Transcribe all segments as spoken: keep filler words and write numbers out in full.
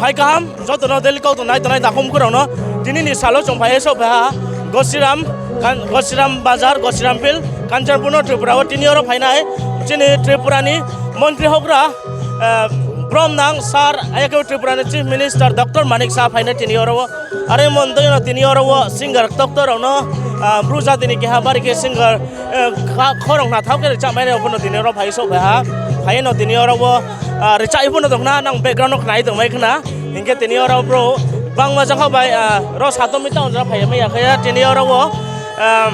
Hai kaham, jotono daily kok tongnai tongnai takhum khurokno tini ni salo chwng phaiwi sok phaiha Gosiram, Kan-, Gosiram Bazar, Gosiram Field, Kanchanpurno Tripura o tini oro phainai chini Tripura ni Montri Hokra, eh, Brom nang Sir, ayake Tripura ni Chief Minister Doctor Manik Saha phainai tini oro o. Are montri no tini oro o singer tokto rokno, ah, bru jatini keha bari khe singer, eh, kha-, khorok nathok khe rwchapmani rok phano tini oro phai sok phaiha. Phai no tini oro o, ah, rwchapwi phano tongna nang background no khnai tongbai khna. Hinkhe tini oro bro bangma jokha bai, ah, ro satomwi town jora phai maya khe tini oro o, um,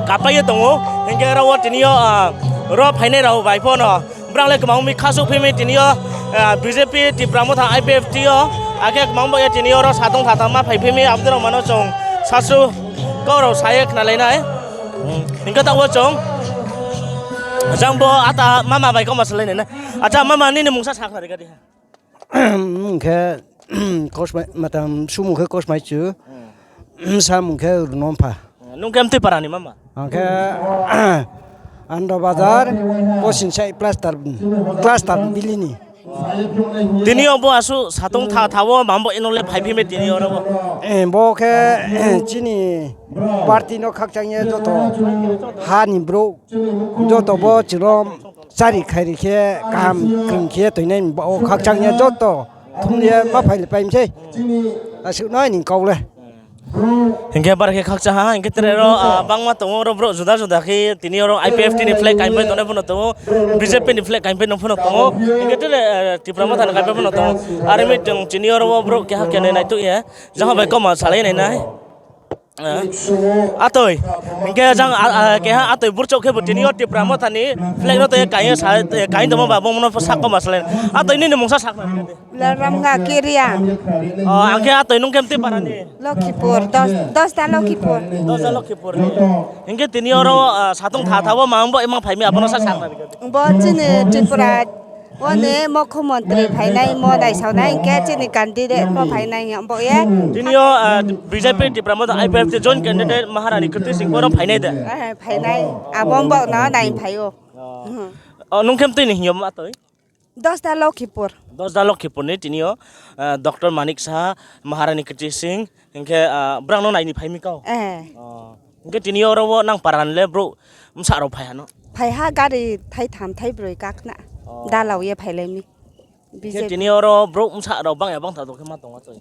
kapai tongo. Hinkhe oro o tini o, ah, ro phainai rok bai phano. Bwrang le kwbang mi khasuk phimi tini o, ah, B J P Tipra Motha I P F T o, akhe kwbang bo ya tini oro satong thatang ma phai phimi abdurok mano chwng sasu kok rok saye khna lainai. Hinkhe ta o chwng jang bo ata mama bai kok ma salai nai na. Acha mama nini mungsa sakna rega di ha. Hwnkhe kosmai matam sumung khe kosmai chu. Samung khe Runompha. Nung khe amtwi parani mama? Ang khe Ando Bazar, Kosin sai plaster, plaster bilini. Tini obo asu satung tha thawo mambo ino le phai phime tini oro bo. Eh, bo khe chini party no khakchangye joto hani bro joto bo chwlo chari khairi khe kaham kwrwng khe toinai bo khakchangye joto thumliya ma phaile paimsai. Aswk no ani kok le. Hinkhe bar khe khakcha ha, hinkhe tere ro, ah, bangma tongo, ro bro juda juda khe tini oro I P F T ni flag kaimpai tongnai phano tongo, B J P ni flag kaimpai no phano tongo, hinkhe tere, eh, Tipra Motha ni kaimpai phano tongo. Army tong tini oro o bro keha kenai naituk ya, jang bai koma salai nai nai. Eh, atoi, hinkhe jang, ah, ah, keha atoi burchok khe bo tini o Tipra Motha ni flag no to kaio sa, kaio tongma ba bo mono sak koma salai. Atoi nini mungsa sak na. Lamga Kiriang. Oh, angkhe atoi nung kemti parani? Lokhipur, dos, dosta Lokhipur. Dosta Lokhipur ni. Hingke tini oro, ah, satung tha thabo mang bo emang phaimi abono sa sakna rikha. Bo chini Tripura, oni mukhyamantri phainai, mo naisaunai, hingke chini candidate bo phainai, bo ye. Tini o, ah, B J P Tipra Motha I P F T joint candidate Maharani Kirti Singh oro phainai de? Eh, phainai, abo bo no nai phaio. Oh. Hmm. Oh, nung kemti ni hiyo ma toi? Dosta Lokhipur. Dosta Lokhipur ni tini o, ah, Doctor Manik Saha, Maharani Kirti Singh, hingke, ah, brang no naini phaimi kao? Eh. Oh. Hingke tini oro o nang paran le bro, msa rok phai hano? Phai ha gari thai tham thai broi kakna. Oh. Dalau ye phai lai mi. Hingke B J P. Tini oro bro msa rok bang ya bang tha dokhe ma tongo twi.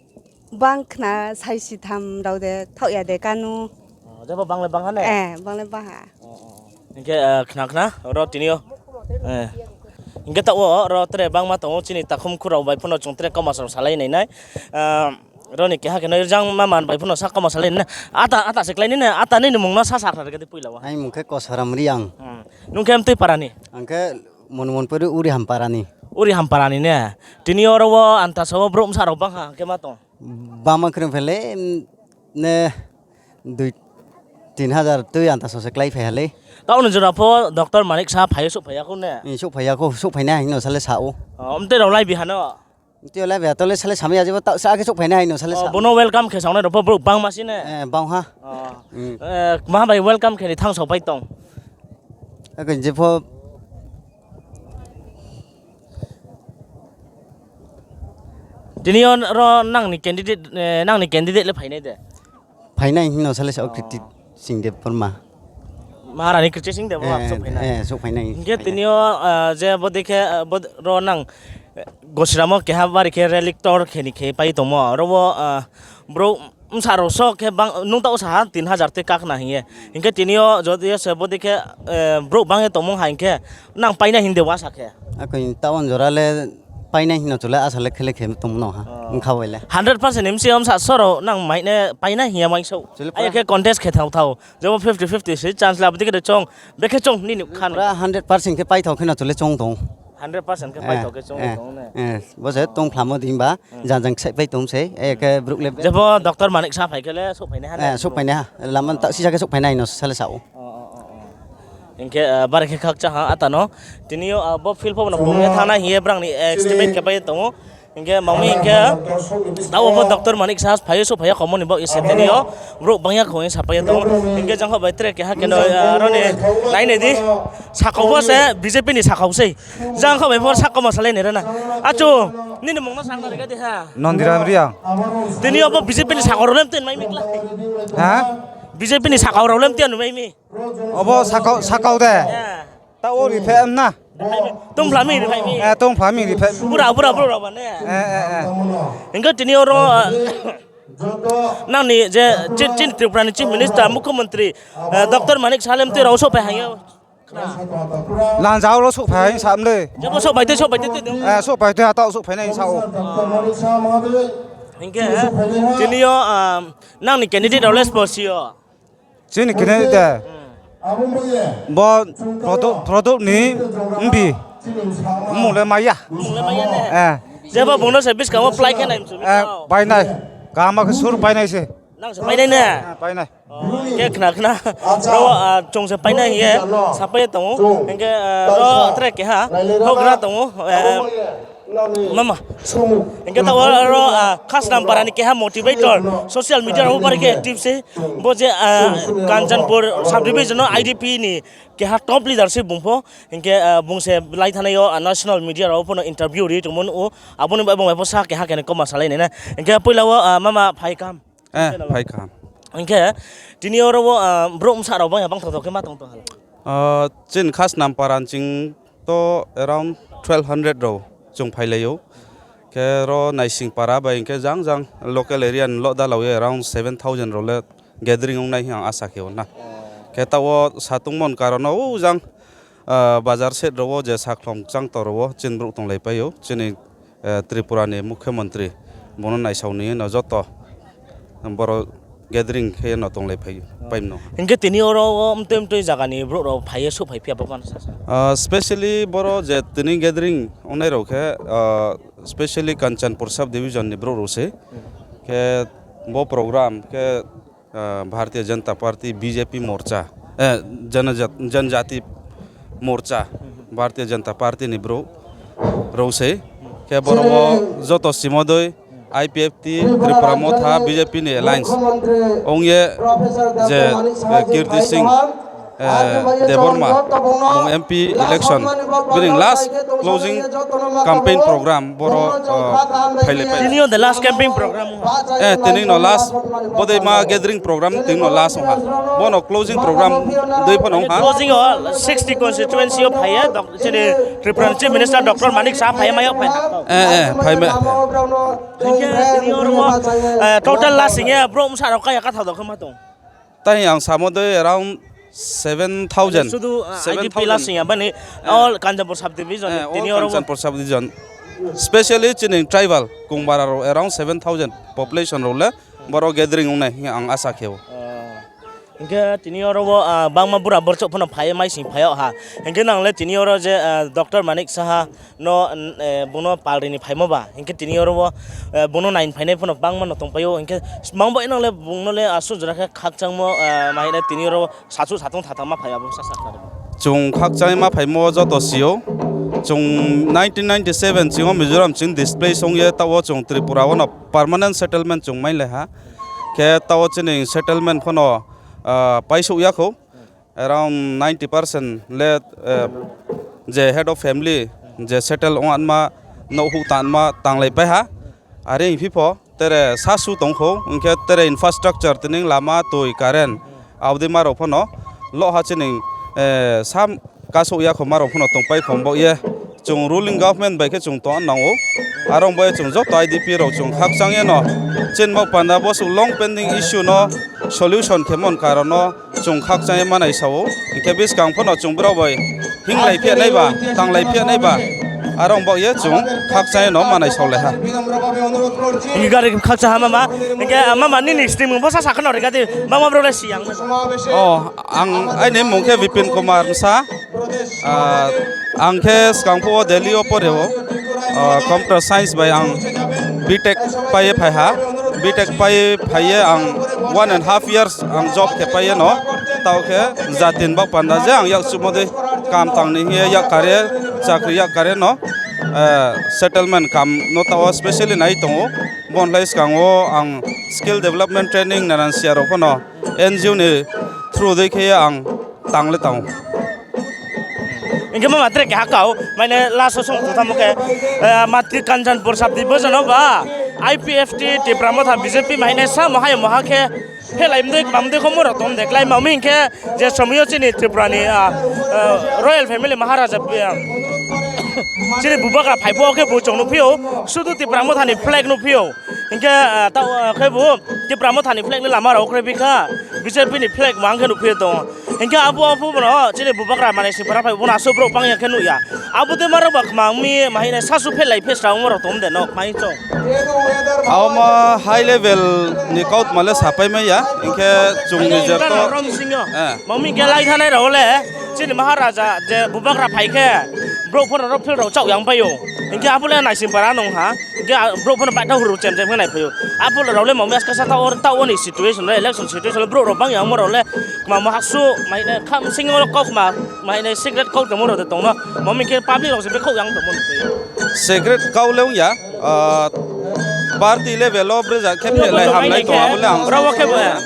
Bang khna sai si tham rok de thok ya de kanu. Oh, jebo bang le bang ha ne? Eh, bang le bang ha. Oh, oh, oh. Hingke, eh, khna khna, oro tini o. Eh. Hingke ta o, oro tere bangma tongo, chini takhum khurao bai phano chwng tere koma song salai nai nai. Ah, roni keha keno jang ma man bai phano sa koma salai nai. Ata, ata se klai nai, ata nini mung no sa sa khna rega di puila wa. Ai mung khe Kosaram Riang. Hmm. Nung khe amtwi parani? Ang khe Monumonpuri Uri Hamparani. Uri Hamparani ne? Tini oro o anta sao bro msa rok bang ha, hingke ma tong? Bama kwrwng phele, mm, ne dui tin hajar twi anta sose klai phai hale. Tauni jora pho Doctor Manik Saha phai sok phaiya kho ne? Ni sok phaiya kho, sok phaina hino sale sao. Oh, omte rok lai bihano? Tio lai bia tole sale samya jebo ta sa ke sok phaina hino sale. Oh, sa. Bono welcome khe saunai rok pho bro bang masi ne? Eh, bang ha. Oh. Mm. Eh, ma bai welcome khe ni thang sok pai tong. Ako jepho Tini o ro nangni candidate, eh, nangni candidate le phainai de? Phainai hino sale sa o Kirti Singh Debbarma. Maharani Kirti Singh Debbarma. Eh, sok phainai. Eh, sok phainai. Hingke tini o, ah, je bo dekhe, ah, bo ro nang, eh, Gosiramo keha bari khe rally tor khe ni khe pai tongmo. Oro bo, ah, bro msa rok sok khe bang nung ta o saha tin hajar tei kakna hingye. Hingke tini o jodi se bo dekhe, eh, bro bang ye tongmung ha hingke nang paina hinde wa sa khe. Ako in town jora le paina hino chule asa le khele khe tongmo no ha. Oh. Wngkha bai le. Hundred percent M C M sa soro nang maine paina hiya mai so. Chule pura. Ai khe contest khe thau thau. Jebo fifty fifty se chance labo dikhe chong. Bekhe chong nini khan. Pura hundred percent khe paithok kheno chole chong tong. Hundred percent khe paithok khe chong tong ne. Eh, bo se tong phlamo din ba, hmm, jang jang sai pai tong se, eh, khe bruk le. Jebo Doctor Manik Saha phai khe le sok phaina ha ne. Eh, sok phaina ha. Laman ta sisa khe sok phaina hino sale sao. Oh, oh, oh, oh. Hingke, eh, bare khe khakcha ha atano. Tini o, ah, bo field pho no bung ye thana hiye brang ni, eh, estimate khe pai tongo. Hingke mangmi hingke tabo bo Doctor Manik Saha phaio, so phaio, komoni bo ise tini o borok bangya khoi sapaiya tongo. Hingke jangkho bai tere keha keno, ah, roni nai nai di, sakao bo se B J P ni sakao sei. Jangkho bai por sakao ma salai ni rana. Achu, nini mungno sang nari gadi ha. Nondiram Riang. Tini obo B J P ni sakao role mten mai mikla. Ha? B J P ni sakao role mten mai mi. Obo sakao, sakao de. Ya. Ta o riphe em na. Tong phlami riphaimi. Eh, tong phlami riphe. Bura, bura, bura, bura, bane. Eh, eh, eh. Hingke tini oro, ah, nangni je, je, chini Tripura ni Chief Minister, Mukhyamantri, eh, Doctor Manik Saha le mtwi rao sok phai hayo. Lanjao ro sok phai sa mle. Jebo sok bai tei, sok bai tei, tei dong. Eh, sok bai tei, ha ta sok phai nai sa o. Hingke, tini o, ah, nangni candidate rao le spo si o. Chini kene de. Bo product, product ni mbi. Mung le maya. Mung le maya ne? Eh. Jeba bungno se biskang o plai khe nai msu. Eh, pai nai. Kama ke sur pai nai se. Nang se pai nai ne? Eh, pai nai. Oh, ke khna khna. Ro, ah, chong se pai nai ye. Sapai tongo. Hingke, ah, ro tre ke ha. Hogra tongo. Eh, Mama, hingke ta oro, ah, Khasnam Parani keha motivator, social media rok bari khe active se. Bo je, ah, Kanchanpur subdivision o I D P ni keha top leader se bungpho. Hingke, ah, bung se lai thanai o, ah, national media rok phano interview ri tongmani o. Aboni bai bung bai pho sa keha kene koma salai nai na. Hingke puila o, ah, mama phai kam. Eh, phai kha. Hingke tini oro o, ah, borok bwsa rok bangya bangthok thok khe ma tong tong hala. Ah, chini Khasnam Paran ching to around twelve hundred rok chwng phai laio. Khe ro Naising Para bai hingke jang jang local area ni lo da lawi around seven thousand rok le gathering wngnai hwnwi ang asa khe o na. Khe ta o satung mon karon o jang, ah, bazar side rok o je saklong chang to rok o chini borok tong lai paio. Chini eh, Tripura ni Mukhyamantri, bono naisao ni no joto borok gathering khe no tong lai phai, pai mano. Hingke tini oro o mtwi mtwi jaga ni borok rok phai ye sok phai phiya bo mano sa sa. Ah, specially boro je tini gathering ongnai rok khe, ah, specially Kanchanpur sub division ni borok rok se. Khe bo program khe ah, Bharatiya Janata Party, B J P Morcha, eh, Janajat-, Janjati Morcha, Bharatiya Janata Party ni bro, rok se. Khe borok joto simodoi I P F T, Tripura Motha, B J P ni alliance. Ong ye je, eh, Kirti Singh, eh, Debbarma, mung M P election, bini last closing campaign program boro, uh, phailai pai. Tini o the last campaign program. Eh, tini no last bodoi ma gathering program tini no last ha. Bono closing program dui phano ha. Closing o sixty constituency o phaiya, dok-, chini Tripura Chief Minister Doctor Manik Saha phaiya mayo phai. Eh, eh, phai ma. Tini o, eh, total last ye bro msa rok kaya ka thadok ma tong. Tai ang samo de around seven thousand. Sudu, uh, I D P la sing ya bani, eh, all Kanchanpur subdivision, eh, tini all oro Kanchanpur subdivision. Specially chini tribal Kungbara rok around seven thousand population rok le boro gathering wngnai hwnwi ang asa khe o. Ah, hingke tini oro bo, ah, bangma bura borchok phano phai mai sing phai o ha. Hingke nang le tini oro je, ah, Doctor Manik Saha no, eh, bono palri ni phaimo ba, hingke tini oro bo, eh, bono nain phainai phano bangma no tongpaio, hingke mangbo enang le bungno le asuk jora khe khakchangmo, eh, ma hino tini oro sasu satung thatang ma phai abo sa sa kha. Chwng khakchangma phaimo joto sio. Chwng nineteen ninety-seven chwng o Mizoram chwng displace wng ye, tao chwng Tripura o no permanent settlement chwng mai le ha. Khe tao chini settlement phano, ah, paisuk ya kho. Around ninety percent le, eh, je head of family je settle ong anma, no hu tanma tanglai pai ha. Are hingphi pho tere sasu tong kho, hingkhe tere infrastructure tining lama, twi, current, abdi ma rok phano lo ha chining, eh, sam kasuk ya kho ma rok phano tong pai kho bo ye. Chwng ruling government bai khe chwng tongna nango. Aro wngbai chwng joto I D P rok chwng khakchang yeno chinma panda bo chwng long pending issue no solution khe mon karon no chwng khakchang ye manai sao. Hingkhe bwskang phano chwng borok bai hinglai phiya nai ba, tanglai phiya nai ba, aro wngbai ye chwng khakchang yeno manai sao lai ha. Hingkhe gari khakchang ha mama, hingkhe mama nini sini mung bosa sakha no rega di, mama borok le siyang. Oh, ang aini mung khe Bipin Kumar Msa. Ah, ang khe swkang phuo Delhi o poreo, ah, computer science bai ang B Tech paiye phai ha. B Tech paiye phaiye ang one and half years ang job khe paiye no. Tao khe jatin bak panda je ang yak chumodi kam tangni hiye yak kare chakri yak kare no. eh, settlement kam no tao specially nai tongo. Bon lai skango ang skill development training nanan siya rok phano N G O ni through dei khe ang tang le tang. Hingke ma matre keha kau, maine last o song tamo ke, eh, matri Kanchanpur sub division o ba, I P F T, Tipra Motha, B J P maine sa moha ya moha khe, phelai mdoi, mamdoi ko moro tom de, klai mami hingke, je somiyo chini Tripura ni, ah, eh, royal family Maharaja, eh, chini bubagra phaibo ke bo chong nuphiyo, sudu Tipra Motha ni flag nuphiyo. Hingke, ah, ta, ah, khe bo Tipra Motha ni flag ni lama rok kre bikha, B J P ni flag mang khe nuphiyo tongo. Hingke abo, abo bono chini bubagra manai sipra phai bono aswk borok bangya khe nukya. Abo de maro ba khma wngmi mahina sasu phelai phe sra wngma rok tom de nok mai chong. Abo ma high level ni kautma le sapai maya, hingke chwng ni je to, Rom singyo. Eh. Mami hingke lai thanai rok le chini Maharaja je bubagra phai khe borok phano rok phil rok chau yang paio. Hingke abo le naisim para nong ha. Hingke, ah, borok phano baithang huru chem chem khe nai phaio. Aphuru rok le mami aska sa ta or, ta oni situation le, election situation le borok rok bang yang mo rok le, ma, ma hasu, mai ne kham sing o kok ma, mai ne secret kok tongmo rok de tongno. Mami khe public rok se be kok yang tongmo rok de. Secret kau le wngya, ah, party level o brejak khe phelai hamlai tong abo le ang. Rok khe bo ya.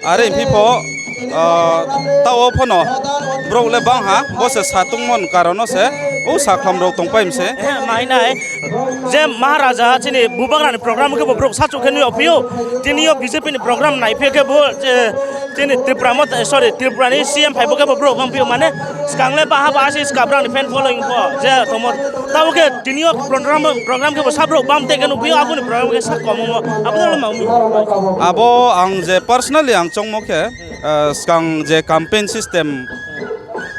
Are phi pho, ah, tao phano borok le bang ha, bo se satungmon karono se, o sakhlam rok tong pai mse. Eh, mai nai, je Maharaja chini bubagra ni program khe bo borok sachu khe nui ophiyo, tini o B J P ni program nai phi khe bo, je, chini Tripura mot, eh, sorry, Tripura ni C M phai bo khe bo borok bang phiyo mane, skang le baha ba asi skabrang ni fan following pho, je tomo, tao khe tini o program, program khe bo sabrok bam te khe nuphiyo, aboni program khe sa komo mo, abo le mangmi. Abo ang je personally ang chongmo khe, ah, skang je campaign system,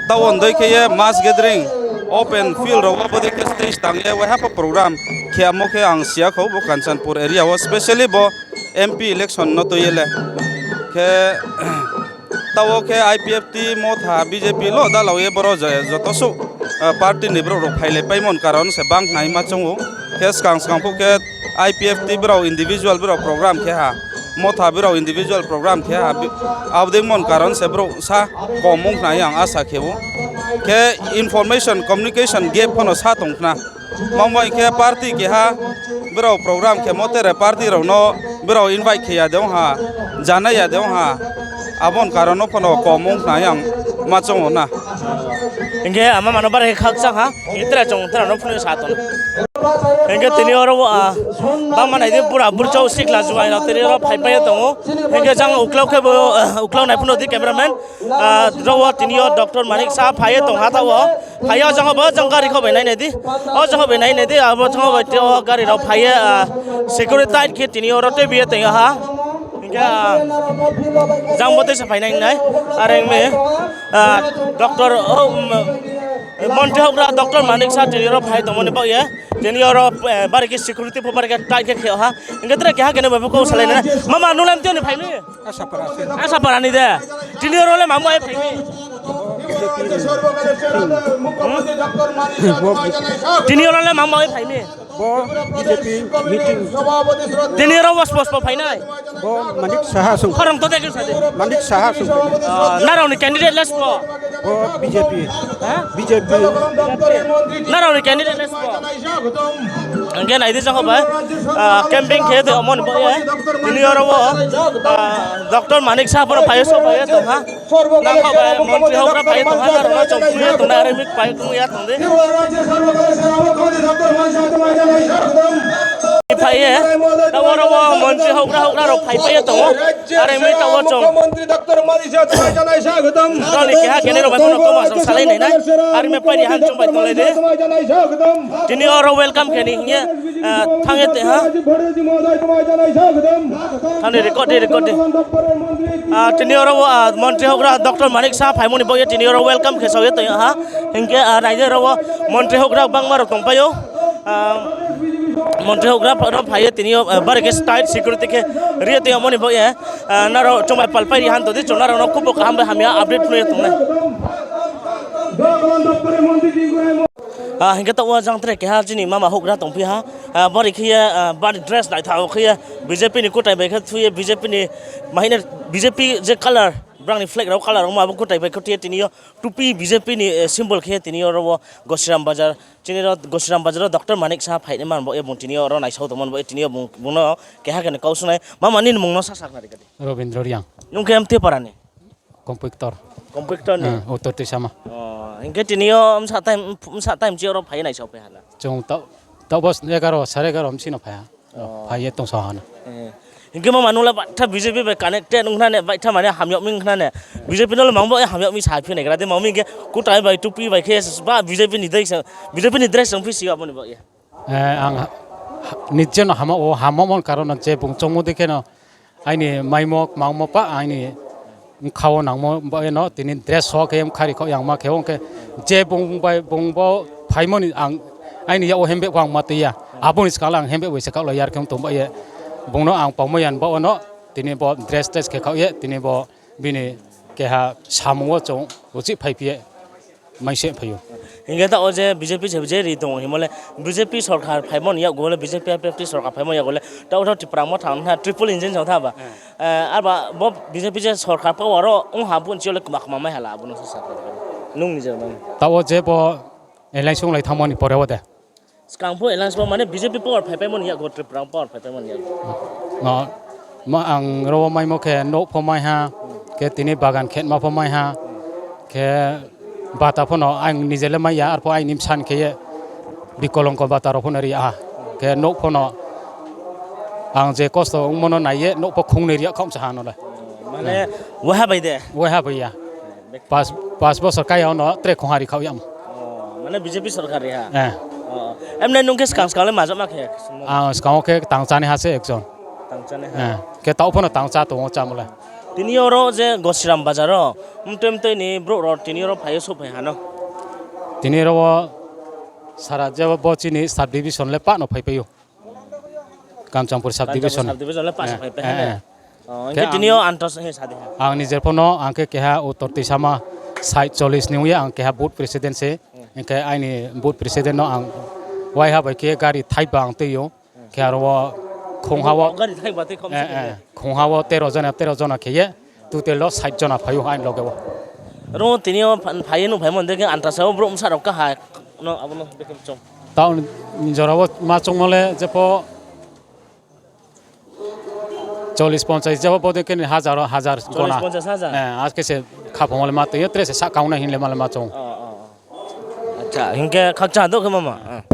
tao ndoi khe ye mass gathering, open field rok, abo dei khe stage tang ye, waiha pho program khe amo khe ang siya kho bo Kanchanpur area o, specially bo M P election no twi ye le. Khe tao khe I P F T Motha B J P lo da lao ye boro je joto su, ah, party ni borok rok phai le paimon karon se bang nai ma chongo. Khe skang skang pho khe I P F T borok individual borok program khe ha. Motha borok individual program khe ha, bi-, abdeng mon karon se borok sa kom wng khnai ang asa khe bo. Khe information communication gap phano sa tong khna. Mamo khe party keha borok program khe motere party rok no borok invite khe ya de wng ha, jana ya de wng ha. Abon karon no phano kom wng khnai ang ma chongo na. Hingke ama mano bare khakchang ha. Itra chong itra no phunui sa ton. Hingke tini oro, ah, bangma naidi bura burchok sikla juai rok tini oro phai phai tongo. Hingke jang uklok khe bo, ah, uklok nai phunuk di cameraman. Ah, rogo tini o Doctor Manik Saha phai tong ha ta o. Phai o jang bo jang gari kho bai nai nai di. O jang bai nai nai di. Abo jang bai tei o gari rok phai, ah, security tight khe tini oro tei biye tong ha. Hingke, ah, jang bo tei sa phai nai nai. Are me, ah, Doctor, oh, um, Montri hokra Doctor Manik Saha tini oro phai tongmani bagwi, tini oro, eh, bari khe security bo bari khe tight khe khe ha. Hingke tere keha kene bai bo kok salai nai. Mama, nung lam tini phai ni? Asapara se. Asapara ni de. Tini oro le mamo ai phai ni? Bo Tini oro le mamo ai phai ni? Bo B J P meeting. Tini oro was was pa phainai. Bo Manik Saha sung. Khorang to degil sadi. Manik Saha sung. Ah, narao ni candidate les po. Bo B J P. Ha? B J P. Narao ni candidate les po. Angke nai di jang bai. Ah, camping khe de mon bo ye. Tini oro bo, ah, Doctor Manik Saha poro phai so phai to ha. Nang kok bai montri hokra phai tong ha, nang chong phuya tong na, are mik phai tong ya tong de. Phai ye, ta oro o montri hokra hokra rok phai phai tong o. Are mik ta o chong. Rani keha kene rok bai kono koma chong salai nai nai. Are mik phai han chong bai tong lai de. Tini oro welcome khe ni hingye, ah, thangye te ha. Thani record di, record di. Ah, tini oro, ah, montri hokra Doctor Manik Saha phaimoni bagwi tini oro welcome khe sawi tong ha. Hingke, ah, raida oro montri hokra bangma rok tong paio. Ah, montri hokra phaiye tini o, ah, bari khe tight security khe riye tong moni bagwi, ah, naro chongbai palpai ri han to di chong naro no kubo kaham bai hamya update phunui tong nai. Ah, hingke ta o jang tere keha chini mama hokra tong phi ha. Ah, bari khiya, ah, bari dress naithao khiya B J P ni kwtai bai khe thuye B J P ni mahina B J P je colour Borokni flag rok colour wngma abo kwtai bai kwtwi tini o tupi B J P ni, eh, symbol khe tini oro o Gosiram Bazar, chini oro Gosiram Bazar o Doctor Manik Saha phaini man bo, eh, bung tini oro naisao tongmani bo, eh, tini o bung, bungno keha khe kau swnai. Mama nini mungno sa sakna rikadi. Robindra Riang. Nung khe M T Parani? Kompiktor. Kompiktor ni? Hmm, Uttor Tisama. Oh, hinkhe tini o msa time, msa time chi oro phai naisao phai hala. Chwng ta, ta bos egaro, sare egaro msino phai ha. Oh. Phai ye tong sa hana. Eh. Hinkhe mama nula baitha B J P bai connected wngkha ne, baitha mane hamyok mi wngkha ne. B J P nolo mangbo hamyok mi sa phine gra de mami hinkhe kutai bai tupi bai khe ba B J P ni dai sa, B J P ni dress wng phi si aboni bo ye. Eh, ang ha, ha, nijeno hama o, hama mon karon je bung chongmo de kheno aini maimok mangmo pa aini bwkhao nangmo bai no tini dress o khe bwkha rikho yang ma khe, hwnkhe je bung bai bung bo phaimoni ang aini yago hembe bo ang ma twi ya, aboni swkang ang hembe bai se kha lai yar khe tong bai ye, bungno ang paumai yan bo no tini bo dress dress khe kha ye tini bo bini keha samung o chwng uchi phai phi ye. Maise phaio. Hinkhe ta o je B J P se je ri tongo himole B J P sorkar phaimani yakgo le B J P I P F T sorkar phaimani yakgo le ta o Tripura mo thang na triple engine jang tha ba. Hmm. Eh, arba bo B J P je sorkar power o wng ha bun chole kwma kwma mai hala abono sa sa. Nung ni je nang. Ta o je bo election lai thangmani pore o de. Swkang pho alliance bo mane B J P power phai paimani yakgo, Tripura power phai paimani yakgo. No, ma ang ro maimo khe nok pho mai ha, khe tini bagan khetma pho mai ha, khe bata phono ang nijele mai ya, arpho aini bwsan khe ye bikolongko bata rok phono ri ya ha, khe nok phono ang je kosto wngmano nai ye nok pho khungnwi ri ya kha msa ha no le. Mane waha bai de? Waha bai ya. Pas, pas bosor kaya ono tre khong hari khao yamo. Oh, mane B J P sorkar ri ha? Eh. Oh. Emne nung khe skang skang le majak ma khe? Ang skang o khe tang chani ha se ekjon. Tang chani ha? Eh. Khe tao phano tang cha tongo chamole. Tini oro je Gosiram bazar o, mtoi mtoi ni bro ro tini oro phai o so phai hano. Tini oro o sara je bo chini sub division le pa no phai paio. Kamchangpur sub division. Kamchangpur sub division le pas phai pe hene. Eh, eh. Oh, khe hinkhe ang tini o antos he sadi ha. Ang nijer phono ang khe keha Uttor Tisama side chollish ni wngya ang keha booth president se. Hmm. Hinkhe aini booth president no ang waiha bai khe gari thaiba ang twi o. Hmm. Khe aro o khungha o, gari thaiba tei khom eh, se eh, khungha o tero jona, tero jona khe ye. Total o sait jona phaio hain loge o. Oro tini o phan-, phaiwi nung phaimani de khe antasao borok bwsa rok kahai no abono bekhe chong. Taun jora o ma chongmole jepho chollish ponchash jepho bode khe hazar o hazar gona. Chollish ponchash hazar? Eh, aske se khapangmole ma twi tre se sak kauna hinle male ma chong. Oh, oh, oh. Acha, hinkhe khakcha do khe mama. Eh.